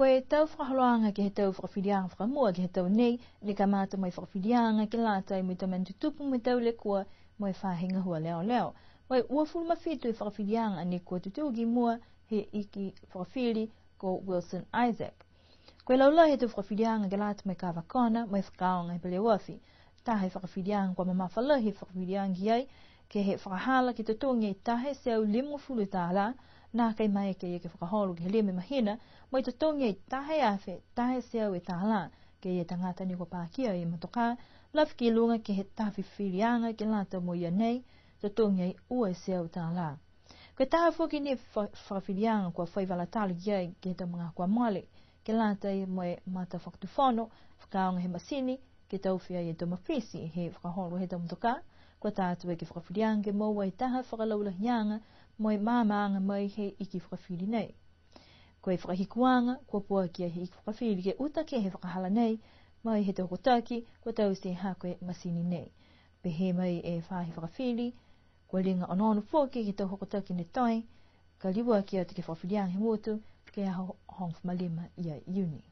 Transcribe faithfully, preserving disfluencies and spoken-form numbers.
Ko e tau fakaholoaga ke he tau fakafiliaga fakamua ke he tau nei, ne kamata mo e fakafiliaga ke lata mo e tau mena tutupu mo e tau lekua mo e faahi gahua leoleo. Mo e uafulu ma fitu e fakafiliaga ne kua tutuki mua he iki fakafili ko Wilson Isaac. Ko e laulahi he tau fakafiliaga ke lata mo e kava kona, mo e fakaaoga he peleoafi. Taha e fakafiliaga kua mamafa lahi e fakafiliaga ki ai, ke he fakahala ke totogi e taha e teau limagofulu tālā, nākai maeke ia ke fakaholo ke he lima e mahina, mo e totogi e taha e afe, taha e teau e tālā, ke he tagata ne kua pakia e motokā, lafi ki luga ke he taha fifiliaga ke lata mo ia nei, totogi e ua e teau tālā. Ko e taha foki ni e fa-, fakafiliaga kua fai vala tali ki ai ke he tau magaaho kua mole, ke lata mo e matafakatufono, fakaaoga he masini, ke taofi ai e tau mafiti he fakaholo he tau motokā, kua tā atu e fakafiliaga ke moua e taha fakalaulahiaga mo e maamaaga mai he iki fakafili nei. Ko e fakahikuaga, kua puaki ai he iki fakafili ke uta ke he fakahala nei, mai he tau hokotaki, kua taute haaku e masini nei. Pehē mai e faahi fakafili, kua liga onoono foki ke he tau hokotaki ne toe, ka liuaki atu ke fakafiliaga he motu, ke he aho hogofulu ma lima ia Iuni.